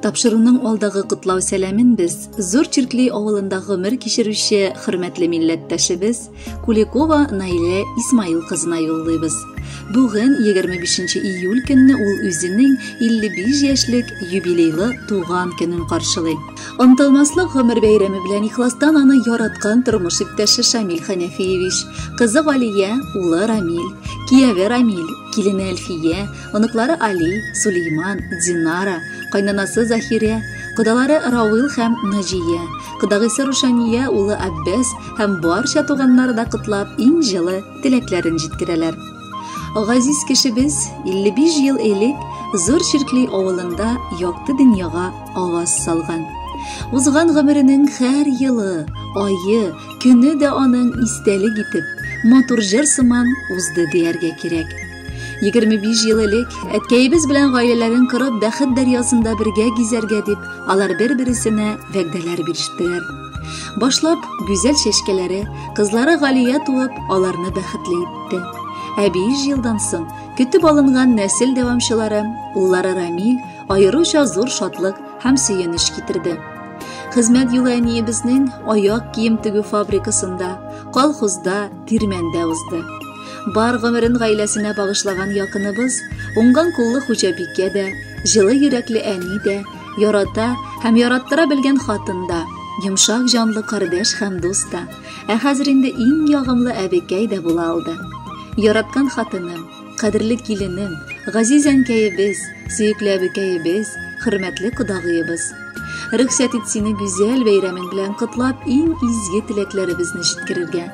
Тапшыруның алдагы котлау сәламен без Зур Чиркли авылында гомер кичерүче хөрмәтле милләттәшебез Куликова Наилә Исмаил кызына юллыйбыз. Бүген 25 июль көнне ул үзенең 55 яшьлек юбилейлы туган көнен каршылый. Онытылмаслык гомер бәйрәме белән ихластан аны яраткан тормыш иптәше Шамил Хәнәфиевич, кызы Галия, улы Рамил, кияве Рамил, килене Әлфия, оныклары Али, Сулейман, Динара, кайнанасы Захирә, кодалары Равил һәм Наҗия, кодагыйсы Рушания, улы Аббас һәм барча туганнары да котлап иң җылы теләкләрен җиткерәләр. Газиз кешебез 55 ел элек Зур Чиркли авылында якты дөньяга аваз салган. Узган гомеренең һәр елы, ае, көне дә аның истәлек итеп, матур җыр сыман узды дияргә кирәк. 25 ел элек әткәебез белән гаиләләрен корып, бәхет дәрьясында бергә гизәргә дип, алар бер-бересенә вәгъдәләр бирештеләр. Башлап гүзәл чәчкәләре, кызлары Галия туып, аларны бәхетле итте. Ә 5 елдан соң көтеп алынган нәсел дәвамчылары, уллары Рамил, аеруча зур шатлык һәм сөенеч китерде. Хезмәт юлы әниебезнең аяк кием тегү фабрикасында, колхозда, тирмәндә узды. Бар гомерен гаиләсенә багышлаган якыныбыз, уңган куллы хуҗабикә дә, җылы йөрәкле әни дә, ярата һәм яраттыра белгән хатын да, йомшак җанлы кардәш һәм дус та, ә хәзер инде иң ягымлы әбекәй дә була алды. Яраткан хатыным, кадерле киленем, газиз әнкәебез, сөекле әбекәебез, хөрмәтле кодагыебыз. Рөхсәт ит сине гүзәл бәйрәмең белән котлап, иң изге теләкләребезне җиткерергә.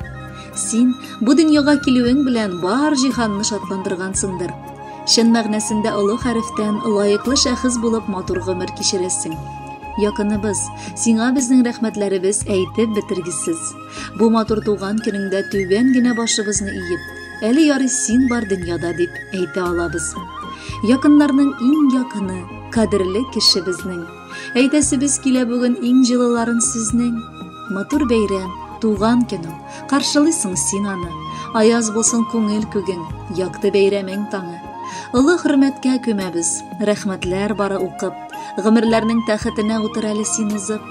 Син бу дөньяга килүең белән бар җиһанны шатландыргансыңдыр. Чын мәгънәсендә олы хәрефтән лаеклы шәхес булып матур гомер кичерәсең. Якыныбыз, сиңа безнең рәхмәтләребез әйтеп бетергесез. Бу матур туган көнеңдә түбән генә башыбызны иеп, әле ярый син бар дөньяда дип әйтә алабыз. Якыннарның иң якыны, кадерле кеше безнең. Әйтәсебез килә бүген иң җылыларын сезнең. Матур бәйрәм, туган көнең, каршылыйсың син аны. Аяз булсын күңел күгең, якты бәйрәмең таңы. Олы хөрмәткә күмәбез, рәхмәтләр бары укып. Гомерләрнең тәхетенә утыр әле син узып.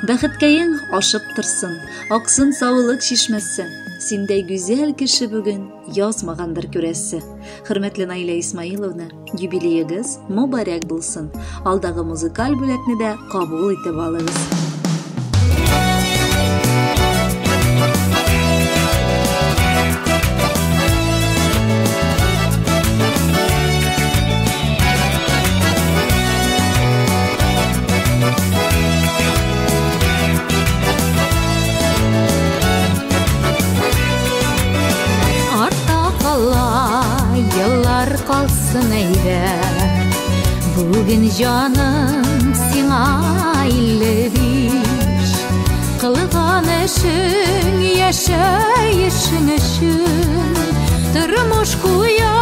Бәхеткәең ашып торсын, аксын саулык чишмәсе. Синдәй гүзәл кеше бүген язмагандыр күрәсе. Хөрмәтле Наилә Исмаиловна, Юбилеегыз мөбарәк булсын. Алдагы музыкаль бүләкне дә кабул итеп алыгыз. Артта кала еллар калсын әйдә. Бүген җаным сиңа 55. Кылган эшең, яшәешең өчен тормыш куя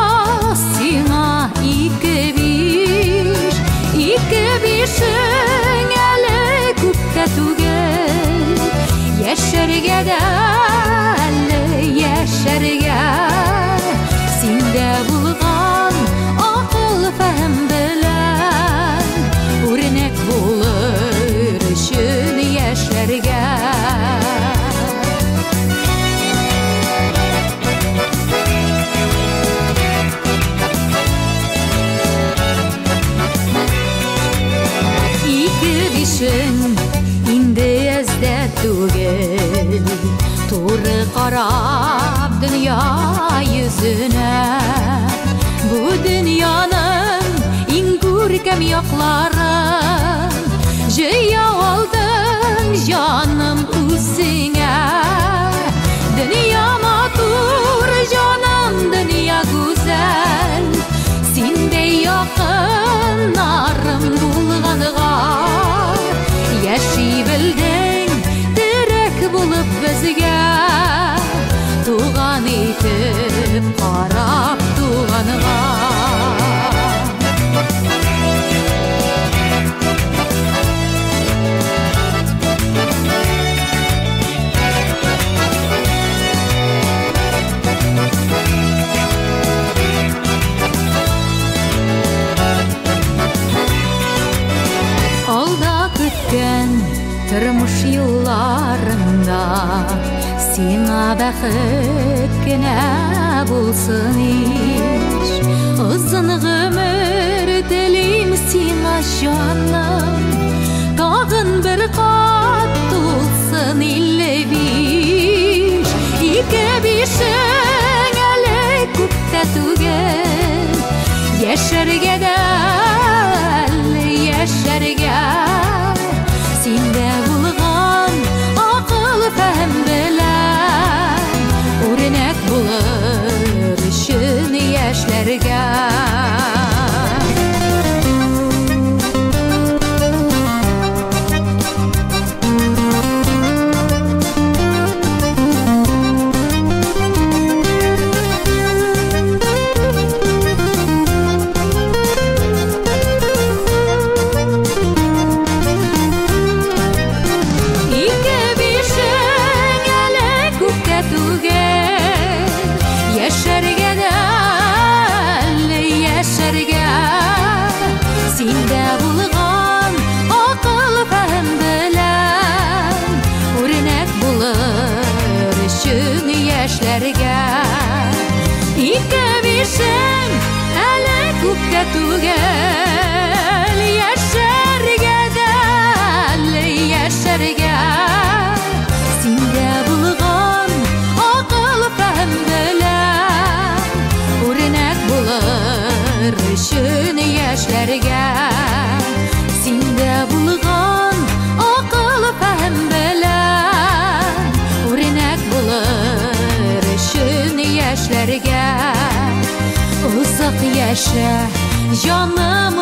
сиңа ике биш. Ике бишең әле күп тә түгел. Яшәргә дә әле яшәргә. Синдә булган акыл фәһем белән үрнәк булыр өчен яшьләргә. Ике бишең инде әздә түгел, туры карап дөнья йөзенә. Бу дөньяның иң күркәм якларын җыя алдың, җаным, үзеңә. Дөнья матур, җаным, дөнья гүзәл, синдәй якыннарым булганга. Яши белдең, терәк булып безгә, туган итеп карап туганга. Тормыш юлларында сиңа бәхет кенә булсын ич. Озын гомер телим сиңа, җаным, тагын бер кат тулсын 55. Ике бишең әле күп тә түгел, яшәргә дә әле яшәргә. Синдә булган акыл фәһем белән үрнәк булыр өчен яшьләргә. Ике бишең әле күп тә түгел, яшәргә дә әле яшәргә. Синдә булган акыл фәһем белән үрнәк булыр өчен яшьләргә. Ике бишең әле күп тә түгел, яшәргә дә әле яшәргә. Синдә булган акыл фәһем белән үрнәк булыр өчен яшьләргә. Синдә булган акыл фәһем белән үрнәк булыр өчен яшьләргә. Озак яшә, җаным.